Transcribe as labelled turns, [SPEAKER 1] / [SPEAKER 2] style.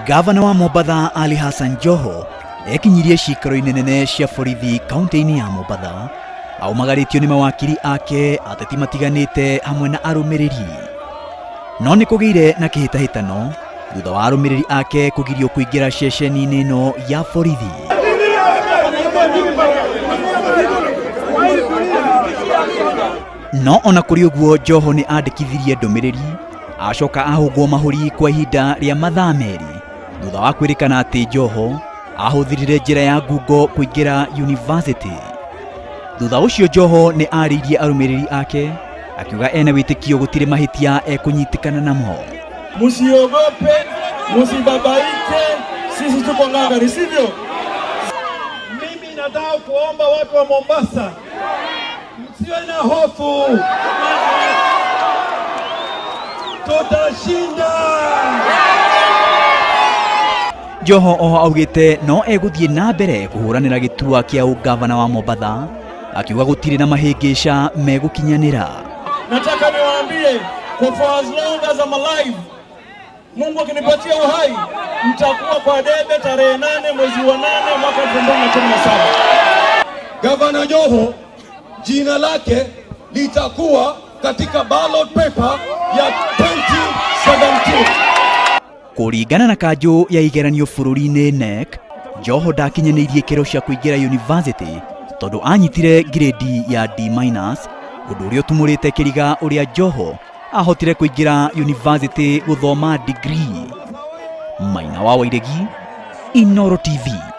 [SPEAKER 1] Gavana wa Mombatha Ali Hassan Joho ekinyirie cikaro-inĩ nene cia borithi kaunti-inĩ ya Mombatha aumagarĩtio nĩ mawakiri ake ateti matiganĩte hamwe na arũmĩrĩri. No nĩ kũgĩire na kĩhĩtahĩtano thutha wa arũmĩrĩri ake kũgirio kũingĩra ceceni-inĩ ĩno ya borithi. No ona kũrĩ ũguo Joho nĩ andĩkithirie ndũmĩrĩri acoka ahũngwo mahũri kwa ihinda rĩa mathaa merĩ thutha wa kwĩrĩkana atĩ Joho ahũthĩrire njĩra ya ngungo kũingĩra university. Thutha ũcio Joho nĩ arĩirie arũmĩrĩri ake akiuga ena wĩtĩkio gũtirĩ mahĩtia ekũnyitĩkana namo.
[SPEAKER 2] Msiogope, msibabaike, sisi tuko ngangari, sivyo? Mimi nataka kuomba watu wa Mombasa, msiwe na hofu, tutashinda.
[SPEAKER 1] Joho oho augĩte no egũthiĩ na mbere kũhũranĩra gĩturwa kĩa ũgavana wa Mombatha akiuga gũtirĩ na mahĩngĩca megũkinyanĩra.
[SPEAKER 2] Nataka niwaambie, for as long as I'm alive, Mungu akinipatia uhai, mtakuwa kwa debe tarehe 8 mwezi wa 8 mwaka 2017.
[SPEAKER 3] Gavana Joho jina lake litakuwa katika ballot paper ya 2017.
[SPEAKER 1] Kũringana na kanjũ ya igeranio bũrũri-inĩ KNEC, Joho ndakinyanĩirie ikĩro cia kũingĩra university tondũ anyitire grade ya D- ũndũ ũrĩa ũtumũrĩte kĩriga ũrĩa Joho ahotire kũingĩra university gũthoma degree. Maina wa Wairegi, Inooro TV.